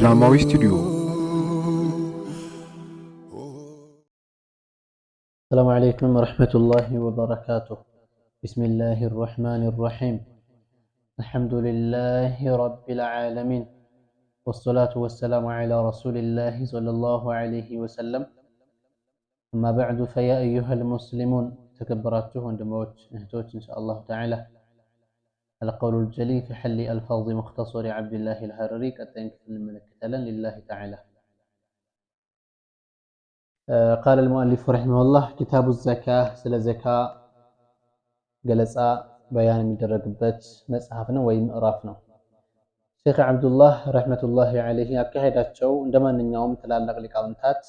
እስላማዊ ስቱዲዮ። السلام عليكم ورحمة الله وبركاته. بسم الله الرحمن الرحيم. الحمد لله رب العالمين، والصلاة والسلام على رسول الله صلى الله عليه وسلم. أما بعد، فيا أيها المسلمون، تكبراته وندموت اهتوت إن شاء الله تعالى. القول الجلي في حل ألفاظ مختصر عبد الله الهرري قد الملكة لله تعالى. قال المؤلف رحمه الله: كتاب الزكاة ስለ ዘካ ገለጻ በያን የሚደረግበት መጽሐፍ ነው ወይም ምዕራፍ ነው። ሼክ አብዱላህ ረሕመቱላሂ ዐለይሂ አካሄዳቸው እንደ ማንኛውም ትላልቅ ሊቃውንታት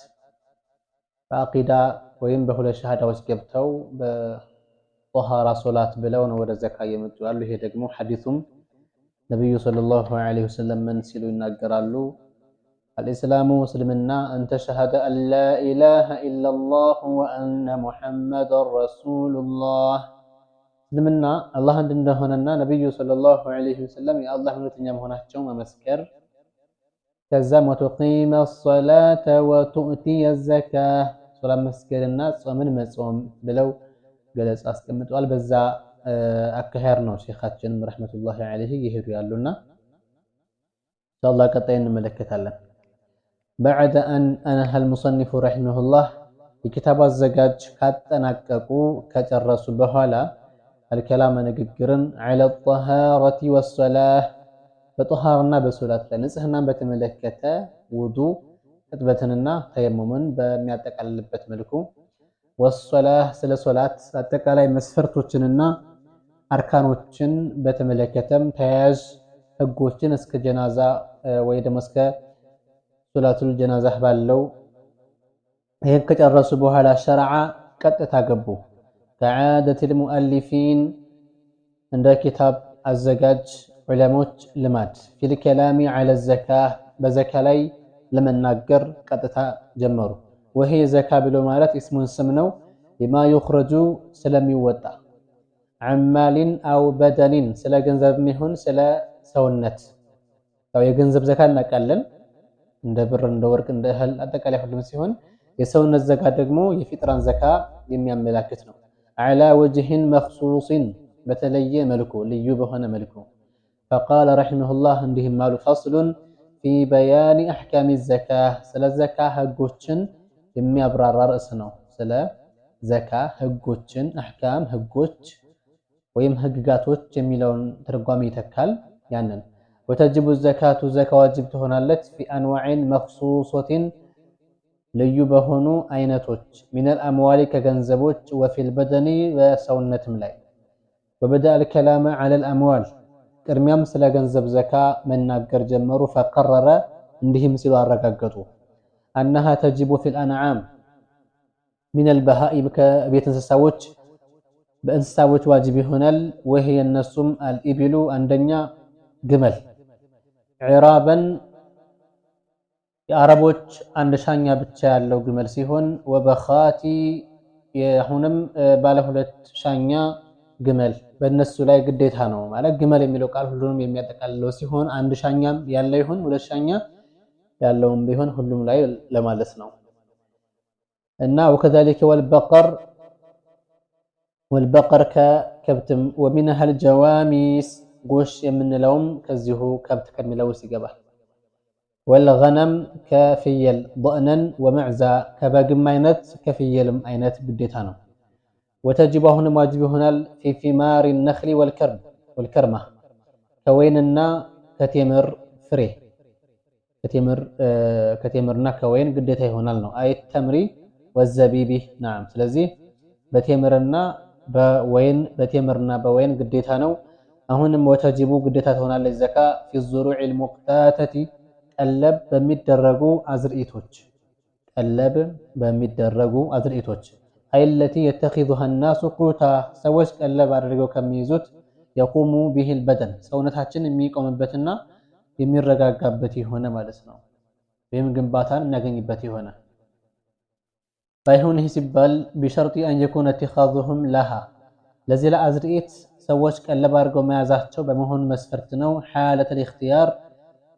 በአቂዳ ወይም በሁለት ሸሃዳዎች ገብተው በጦሃራ ሶላት ብለው ነው ወደ ዘካ እየመጡ ያሉ። ይሄ ደግሞ ሐዲሱም ነቢዩ ሰለላሁ ዐለይሂ ወሰለም ምን ሲሉ ይናገራሉ? الإسلام እስልምና أن تشهد أن لا إله إلا الله وأن محمدا رسول الله። እስልምና አላህ አንድ እንደሆነና ነቢዩ ሰለላሁ ዐለይሂ ወሰለም የአላህ መልእክተኛ መሆናቸው መመስከር፣ ከዛም وتقيم الصلاة وتؤتي الزكاة ሶላት መስገድና ጾምን መጾም ብለው ገለጻ አስቀምጠዋል። በዛ አካሄድ ነው ሼኻችንም ረሕመቱላሂ ዐለይሂ እየሄዱ ያሉና ኢንሻአላህ ቀጣይ እንመለከታለን። بعد أن أنهى المصنف رحمه الله የኪታቡ አዘጋጅ ካጠናቀቁ ከጨረሱ በኋላ الكلام ንግግርን على الطهارة والصلاة በጦሃርና በሶላት ላይ ንጽህናን በተመለከተ ውዱ እጥበትንና ተየሙምን በሚያጠቃልልበት መልኩ፣ والصلاة ስለ ሶላት አጠቃላይ መስፈርቶችንና አርካኖችን በተመለከተም ተያያዥ ህጎችን እስከ ጀናዛ ወይ ደግሞ እስከ ሶላቱል ጀናዛ ባለው ይህን ከጨረሱ በኋላ شرع ቀጥታ ገቡ። كعادة المؤلفين እንደ ኪታብ አዘጋጅ ዑለሞች ልማድ في الكلام على الزكاة በዘካ ላይ ለመናገር ቀጥታ ጀመሩ። وهي ዘካ ብሎ ማለት اسم ስም ነው። لما يخرج ስለሚወጣ عن مال أو بدن ስለ ገንዘብ ይሁን ስለ ሰውነት። ያው የገንዘብ ዘካ እናውቃለን፣ እንደ ብር፣ እንደ ወርቅ፣ እንደ እህል አጠቃላይ ሁሉም ሲሆን የሰውነት ዘካ ደግሞ የፊጥራን ዘካ የሚያመላክት ነው። على وجه مخصوص በተለየ መልኩ፣ ልዩ በሆነ መልኩ። فقال رحمه الله እንዲህም አሉ: فصل في بيان أحكام الزكاة ስለ ዘካ ህጎችን የሚያብራራ ርዕስ ነው። ስለ ዘካ ህጎችን፣ أحكام ህጎች ወይም ህግጋቶች የሚለውን ትርጓሜ ይተካል። ያንን وتجب الزكاة ዘካ ዋጅብ ትሆናለች في أنواع مخصوصة ልዩ በሆኑ አይነቶች من الأموال ከገንዘቦች وفي البدن በሰውነትም ላይ። وبدأ الكلام على الأموال ቅድሚያም ስለ ገንዘብ ዘካ መናገር ጀመሩ። فقرر እንዲህም ሲሉ አረጋገጡ: أنها تجب في الأنعام من البهائم ከቤት እንስሳዎች በእንስሳዎች ዋጅብ ይሆናል። وهي እነሱም الإبل አንደኛ ግመል፣ عرابا የአረቦች አንድ ሻኛ ብቻ ያለው ግመል ሲሆን وبخاتي አሁንም ባለ ሁለት ሻኛ ግመል በእነሱ ላይ ግዴታ ነው። ማለት ግመል የሚለው ቃል ሁሉንም የሚያጠቃልለው ሲሆን አንድ ሻኛም ያለው ይሁን ሁለት ሻኛ ያለውም ቢሆን ሁሉም ላይ ለማለት ነው። እና وكذلك والبقر والبقر ከከብትም ومنها الجواميس ጎሽ የምንለውም ከዚሁ ከብት ከሚለው ውስጥ ይገባል። والغنم ከፍየል ضأنا ومعزا ከበግም አይነት ከፍየልም አይነት ግዴታ ነው። وتجب አሁንም ዋጅብ ይሆናል في ثمار النخل والكرمة ከወይንና ከቴምር ፍሬ፣ ከቴምርና ከወይን ግዴታ ይሆናል ነው። أي التمر والزبيب نعم። ስለዚህ በቴምርና በወይን፣ በቴምርና በወይን ግዴታ ነው። አሁንም وتجب ግዴታ ትሆናለች ዘካ في الزروع المقتاتة ቀለብ በሚደረጉ አዝርኢቶች፣ ቀለብ በሚደረጉ አዝርኢቶች أي التي يتخذها الناس قوتا ሰዎች ቀለብ አድርገው ከሚይዙት يقوم به البدن ሰውነታችን የሚቆምበትና የሚረጋጋበት የሆነ ማለት ነው። ወይም ግንባታን የሚያገኝበት የሆነ። ባይሆን ይህ ሲባል بشرط أن يكون اتخاذهم لها ለዚህ ለአዝርኢት ሰዎች ቀለብ አድርገው መያዛቸው በመሆኑ መስፈርት ነው። حالة الاختيار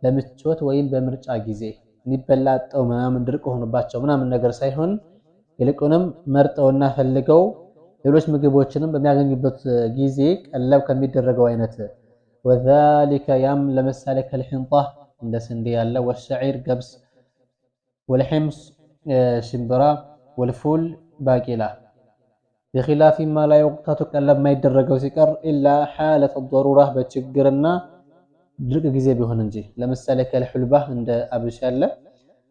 በምቾት ወይም በምርጫ ጊዜ የሚበላጠው ምናምን ድርቅ ሆኖባቸው ምናምን ነገር ሳይሆን ይልቁንም መርጠውና ፈልገው ሌሎች ምግቦችንም በሚያገኙበት ጊዜ ቀለብ ከሚደረገው አይነት ወዛሊከ ያም ለምሳሌ ከልሕንጣ እንደ ስንዴ ያለ ወሸዒር ገብስ ወልሕምስ ሽምብራ ወልፉል ባቂላ بخلاف ما لا يقتات ቀለብ የማይደረገው ሲቀር ኢላ ሓለት ضሩራ በችግርና ድርቅ ጊዜ ቢሆን እንጂ ለምሳሌ ከልሑልባ እንደ አብሽ ያለ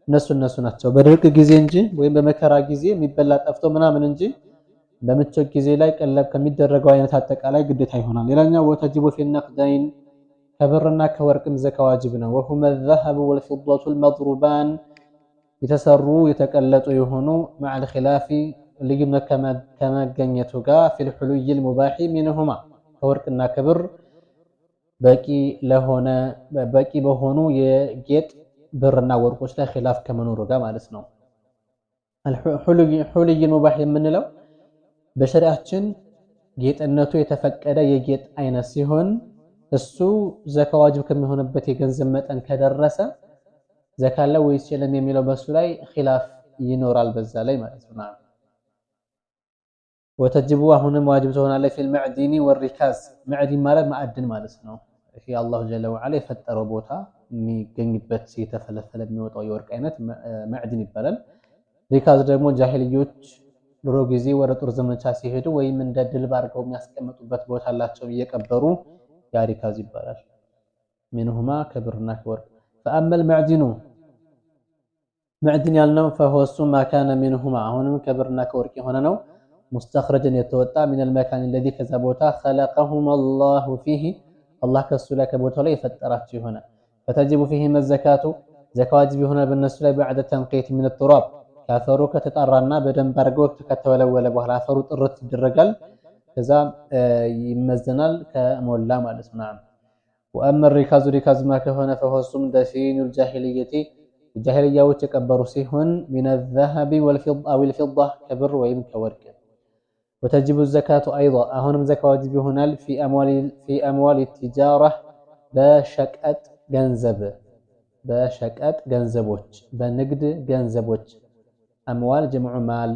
እነሱ ናቸው በድርቅ ጊዜ እንጂ ወይም በመከራ ጊዜ የሚበላ ጠፍቶ ምናምን እንጂ በምቾት ጊዜ ላይ ቀለብ ከሚደረገው አይነት አጠቃላይ ግዴታ ይሆናል። ሌላኛው ወተጅቡ ፊ ነቅደይን ከብርና ከወርቅም ዘካ ዋጅብ ነው። ወሁመ ዘሀቡ ወልፊደቱ ልመድሩባን የተሰሩ የተቀለጡ የሆኑ መዐል ኺላፊ ልዩነት ከመገኘቱ ጋር ፊል ሑሉይ ልሙባሒ ሚንሁማ ከወርቅና ከብር በቂ ለሆነ በቂ በሆኑ የጌጥ ብርና ወርቆች ላይ ኺላፍ ከመኖሩ ጋር ማለት ነው። ሑሉይ ሙባሕ የምንለው በሸሪዓችን ጌጥነቱ የተፈቀደ የጌጥ አይነት ሲሆን እሱ ዘካ ዋጅብ ከሚሆንበት የገንዘብ መጠን ከደረሰ ዘካ አለ ወይስ የለም የሚለው በሱ ላይ ኺላፍ ይኖራል በዛ ላይ ማለት ነው። ወተጅቡ አሁንም ዋጅብ ትሆናለች ፊል መዕዲኒ ወሪካዝ። መዕዲን ማለት ማዕድን ማለት ነው። ይሄ አላሁ ጀለ ወዐላ የፈጠረው ቦታ የሚገኝበት የተፈለፈለ የሚወጣው የወርቅ አይነት ማዕድን ይባላል። ሪካዝ ደግሞ ጃሂልዮች ድሮ ጊዜ ወደ ጦር ዘመቻ ሲሄዱ ወይም እንደ ድልብ አድርገው የሚያስቀምጡበት ቦታ አላቸው እየቀበሩ፣ ያ ركاز ይባላል። منهما ከብርና ከወርቅ። فأما المعدن معدن ያልነው فهو እሱ ما كان منهما አሁንም ከብርና ከወርቅ የሆነ ነው። مستخرجا የተወጣ من المكان الذي ከዛ ቦታ خلقهما الله فيه አላህ ከሱ ላይ ከቦታው ላይ የፈጠራቸው የሆነ فتجب فيهما الزكاة ዘካ ዋጅብ ይሆናል በእነሱ ላይ بعد التنقية من التراب ከአፈሩ ከተጣራና በደንብ አድርገው ከተወለወለ በኋላ አፈሩ ጥርት ይደረጋል። ከዛ ይመዘናል ከሞላ ማለት ነው። وأما الركاز ركاز ማ ከሆነ فهو እሱም دفين الجاهلية ጃሂልያዎች የቀበሩ ሲሆን من الذهب أو الفضة ከብር ወይም ከወርቅ። وتجب الزكاة أيضا አሁንም ዘካ ዋጅብ ይሆናል في أموال التجارة በሸቀጥ ገንዘብ በሸቀጥ ገንዘቦች በንግድ ገንዘቦች أموال جمع مال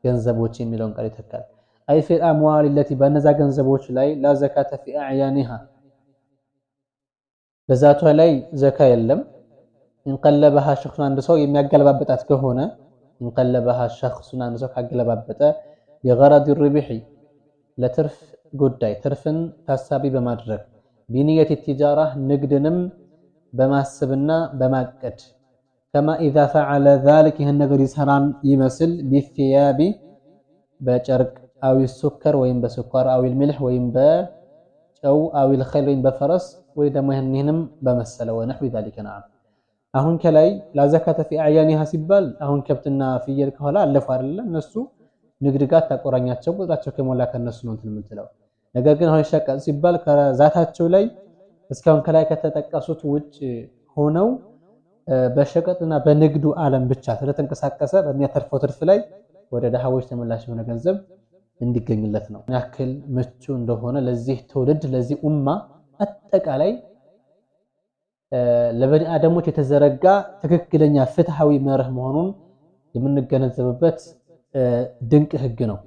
ገንዘቦች የሚለውን ቃል ይተካል። أي في الأموال التي በእነዛ ገንዘቦች ላይ لا زكاة في أعيانها በዛቷ ላይ ዘካ የለም። إن قلبها شخص አንድ ሰው የሚያገለባበጣት ከሆነ إن قلبها شخص አንድ ሰው ካገለባበጠ لغرض الربح ለትርፍ ጉዳይ ትርፍን ታሳቢ በማድረግ بنية التجارة ንግድንም በማሰብና በማቀድ كما إذا فعل ذلك ይህን ነገር ይሰራን ይመስል بالثياب በጨርቅ أو السكر ወይም በስኳር أو الملح ወይም በጨው أو الخيل ወይም በፈረስ ወይ ደግሞ ይህንም በመሰለ ونحو ذلك። نعم አሁን ከላይ لا زكاة في أعيانها ሲባል አሁን ከብትና ፍየል ከኋላ አለፉ አይደለ? እነሱ ንግድ ጋር ታቆራኛቸው ቁጥራቸው ከሞላ ከነሱ ነው እንትን የምትለው። ነገር ግን አሁን ሸቀጥ ሲባል ከዛታቸው ላይ እስካሁን ከላይ ከተጠቀሱት ውጭ ሆነው በሸቀጥና በንግዱ ዓለም ብቻ ስለተንቀሳቀሰ በሚያተርፈው ትርፍ ላይ ወደ ድሃዎች ተመላሽ የሆነ ገንዘብ እንዲገኝለት ነው። ያክል ምቹ እንደሆነ ለዚህ ትውልድ ለዚህ ኡማ አጠቃላይ ለበኒ አደሞች የተዘረጋ ትክክለኛ ፍትሃዊ መርህ መሆኑን የምንገነዘብበት ድንቅ ህግ ነው።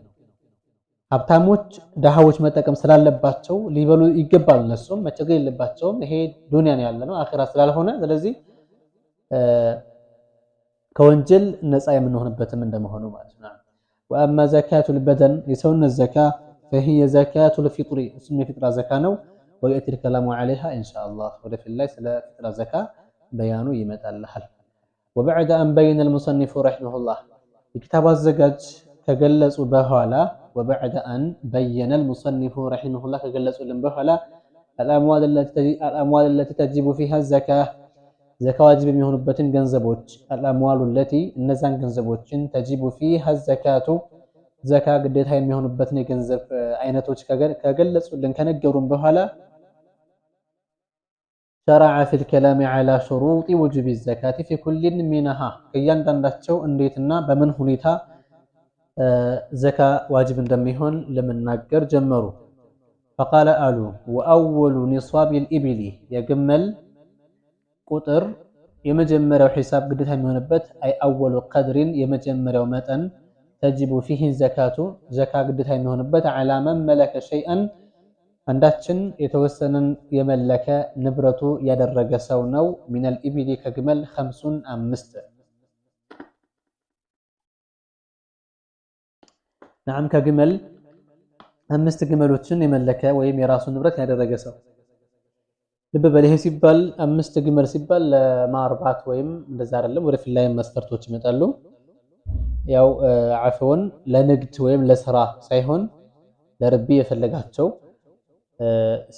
ሀብታሞች ድሃዎች መጠቀም ስላለባቸው ሊበሉ ይገባል። እነሱም መቸገር የለባቸውም። ይሄ ዱንያ ነው ያለ ነው አኺራ ስላልሆነ፣ ስለዚህ ከወንጀል ነፃ የምንሆንበትም እንደመሆኑ ማለት ነው። وأما زكاة البدن የሰውነት ዘካ فهي زكاة الفطر እሱም የፊጥራ ዘካ ነው። ويأتي الكلام عليها إن شاء الله ወደፊት ላይ ስለ ፊጥራ ዘካ በያኑ ይመጣልሃል። وبعد أن بين المصنف رحمه الله የኪታቡ አዘጋጅ ከገለጹ በኋላ وبعد أن بين المصنف رحمه الله ከገለጹልን በኋላ الأموال التي تجب فيها الزكاة ዘካ ዋጅብ የሚሆኑበትን ገንዘቦች الأموال التي እነዛን ገንዘቦችን تجب فيها الزكاة ዘካ ግዴታ የሚሆኑበትን የገንዘብ አይነቶች ከገለጹልን ከነገሩን በኋላ شرع في الكلام على شروط وجوب الزكاة في كل منها ከእያንዳንዳቸው እንዴትና በምን ሁኔታ ዘካ ዋጅብ እንደሚሆን ለመናገር ጀመሩ። فقال አሉ وأول نصاب الإبل የግመል ቁጥር የመጀመሪያው ሂሳብ ግዴታ የሚሆንበት أي أول قدر የመጀመሪያው መጠን تجب فيه الزكاة ዘካ ግዴታ የሚሆንበት على من ملك شيئا አንዳችን የተወሰነን የመለከ ንብረቱ ያደረገ ሰው ነው። من الإبل ከግመል خمس 5። نعم ከግመል 5 ግመሎችን የመለከ ወይም የራሱ ንብረት ያደረገ ሰው። ልብ በል ይሄ ሲባል 5 ግመል ሲባል ለማርባት ወይም እንደዛ አይደለም። ወደፊት ላይ መስፈርቶች ይመጣሉ። ያው عفوا ለንግድ ወይም ለስራ ሳይሆን ለርቢ የፈለጋቸው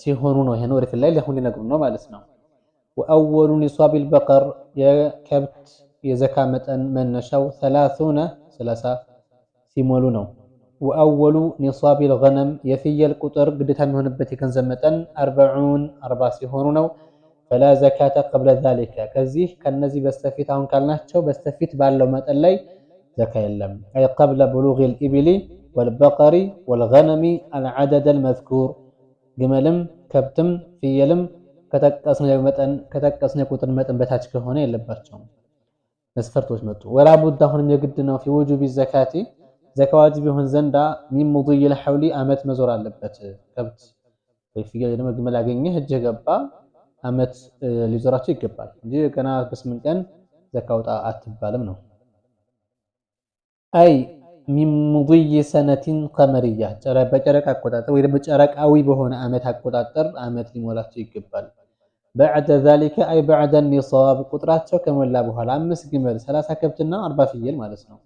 ሲሆኑ ነው። ይሄን ወደፊት ላይ ለሁን ሊነግሩ ነው ማለት ነው። ወአወሉ ኒሳብ البقر የከብት የዘካ መጠን መነሻው 30 ሲሞሉ ነው። ወአወሉ ኒሳብ الغنم የፍየል ቁጥር ግዴታ የሚሆንበት የገንዘብ መጠን 40 ሲሆኑ ነው። فلا زكاة قبل ذلك ከዚህ ከነዚህ በስተፊት አሁን ካልናቸው በስተፊት ባለው መጠን ላይ ዘካ የለም። أي قبل بلوغ الإبل والبقر والغنم العدد المذكور ግመልም ከብትም ፍየልም ከጠቀስነው የቁጥር መጠን በታች ከሆነ የለባቸውም። መስፈርቶች መጡ። ولا بد አሁንም የግድ ነው في وجوب الزكاة ዘካ ዋጅብ ይሆን ዘንዳ من مضي الحول አመት መዞር አለበት። ከብት ወይ ፍየል ደግሞ ግመል አገኘህ እጅህ ገባ አመት ሊዞራቸው ይገባል እንጂ ገና በ8 ቀን ዘካ አውጣ አትባልም ነው። أي من مضي سنة قمرية በጨረቃ አቆጣጠር ወይ ደግሞ ጨረቃዊ በሆነ አመት አቆጣጠር አመት ሊሞላቸው ይገባል። بعد ذلك أي بعد النصاب ቁጥራቸው ከሞላ በኋላ 5 ግመል 30 ከብትና 40 ፍየል ማለት ነው።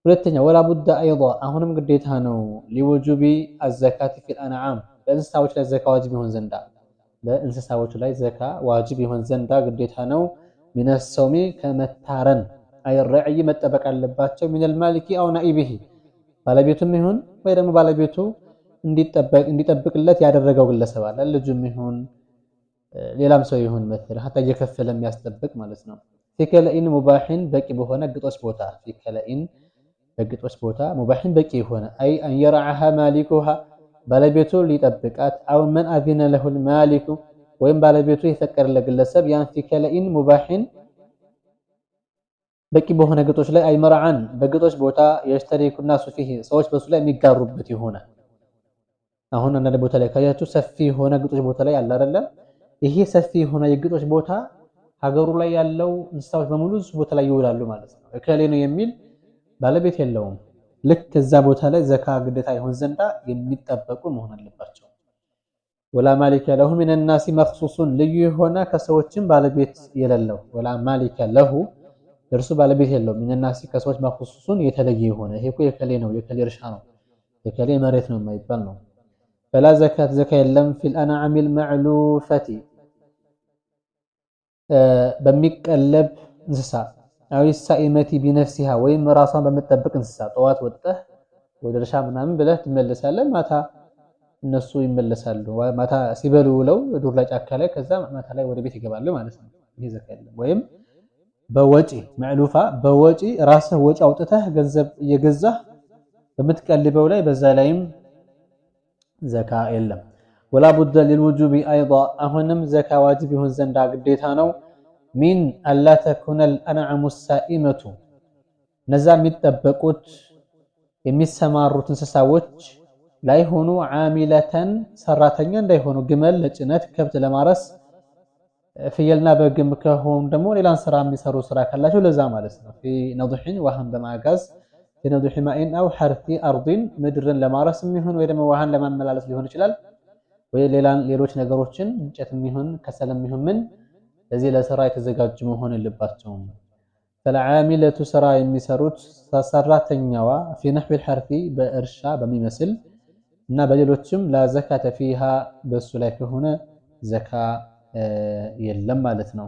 ሁለተኛ ولا بد أيضا አሁንም ግዴታ ነው لوجوب الزكاة في الأنعام በእንስሳዎች ላይ ዘካ ዋጅብ ይሆን ዘንዳ በእንስሳዎች ላይ ዘካ ዋጅብ ይሆን ዘንዳ ግዴታ ነው። من الصوم ከመታረን أي الرعي መጠበቅ አለባቸው። من المالك أو نائبه ባለቤቱም ይሁን ወይ ደግሞ ባለቤቱ እንዲጠብቅለት ያደረገው ግለሰብ አለ ልጁም ይሁን ሌላም ሰው ይሁን መሰለ حتى እየከፈለ የሚያስጠብቅ ማለት ነው። في كلإ مباح በቂ በሆነ ግጦሽ ቦታ في كلإ በግጦሽ ቦታ مباح በቂ የሆነ أي أن يرعاها مالكها ባለቤቱ ሊጠብቃት أو من أذن له المالك ወይም ባለቤቱ የፈቀደለት ግለሰብ ያን في كلإ مباح በቂ በሆነ ግጦሽ ላይ أي مرعى በግጦሽ ቦታ يشترك الناس فيه ሰዎች በሱ ላይ የሚጋሩበት ይሆናል። አሁን አንዳንድ ቦታ ላይ ካያችሁ ሰፊ የሆነ ግጦሽ ቦታ ላይ አለ አይደለ? ይሄ ሰፊ የሆነ የግጦሽ ቦታ ሀገሩ ላይ ያለው እንስሳዎች በሙሉ እሱ ቦታ ላይ ይውላሉ ማለት ነው። እከሌ ነው የሚል ባለቤት የለውም። ልክ እዛ ቦታ ላይ ዘካ ግዴታ ይሆን ዘንዳ የሚጠበቁ መሆን አለባቸው። ولا مالك له من الناس مخصوص ልዩ የሆነ ከሰዎችም ባለቤት የሌለው ولا مالك له እርሱ ባለቤት የለውም። من الناس ከሰዎች مخصوص የተለየ የሆነ ይሄ እኮ የከሌ ነው የከሌ እርሻ ነው የከሌ መሬት ነው የማይባል ነው። فلا زكاة ዘካ የለም في الأنعام المعلوفة በሚቀለብ እንስሳ أو السائمة بنفسها ወይም ራሷን በምትጠብቅ እንስሳ ጠዋት ወጥተህ ወደ እርሻ ምናምን ብለህ ትመለሳለህ። ማታ እነሱ ይመለሳሉ። ማታ ሲበሉ ውለው ዱር ላይ ጫካ ላይ ከዛ ማታ ላይ ወደ ቤት ይገባሉ ማለት ነው። ይሄ ዘካ የለም። ወይም በወጪ معلوفة በወጪ ራስህ ወጪ አውጥተህ ገንዘብ እየገዛህ በምትቀልበው ላይ በዛ ላይም ዘካ የለም። ولا بد للوجوب أيضا አሁንም ዘካ ዋጅብ ይሆን ዘንዳ ግዴታ ነው። من ألا تكون الأنعام السائمة እነዛ የሚጠበቁት የሚሰማሩት እንስሳዎች ላይሆኑ عاملة ሰራተኛ እንዳይሆኑ ግመል ለጭነት ከብት ለማረስ ፍየልና በግም ከሆኑ ደግሞ ሌላን ስራ የሚሰሩ ስራ ካላቸው ለዛ ማለት ነው። في نضح ውሃን በማጋዝ في نضح ماء أو حرث أرض ምድርን ለማረስ የሚሆን ወይ ደግሞ ውሃን ለማመላለስ ሊሆን ይችላል። ወይ ሌሎች ነገሮችን እንጨትም ይሁን ከሰልም ይሁን ምን ለዚህ ለስራ የተዘጋጁ መሆን የለባቸውም። فالعاملة ስራ የሚሰሩት ሰራተኛዋ في نحو الحرث በእርሻ በሚመስል እና በሌሎችም لا زكاة فيها በሱ ላይ ከሆነ ዘካ የለም ማለት ነው።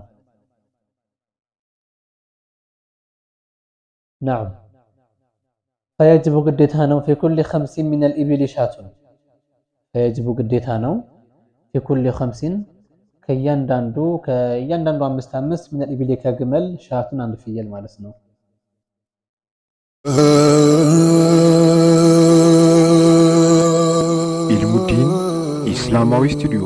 نعم فيجب ግዴታ ነው في كل خمس من الإبل شاة فيجب ግዴታ ነው في كل خمس ከእያንዳንዱ 5 5 من الإبل ከግመል شاة አንድ ፍየል ማለት ነው። ኢልሙዲን ኢስላማዊ ስቱዲዮ።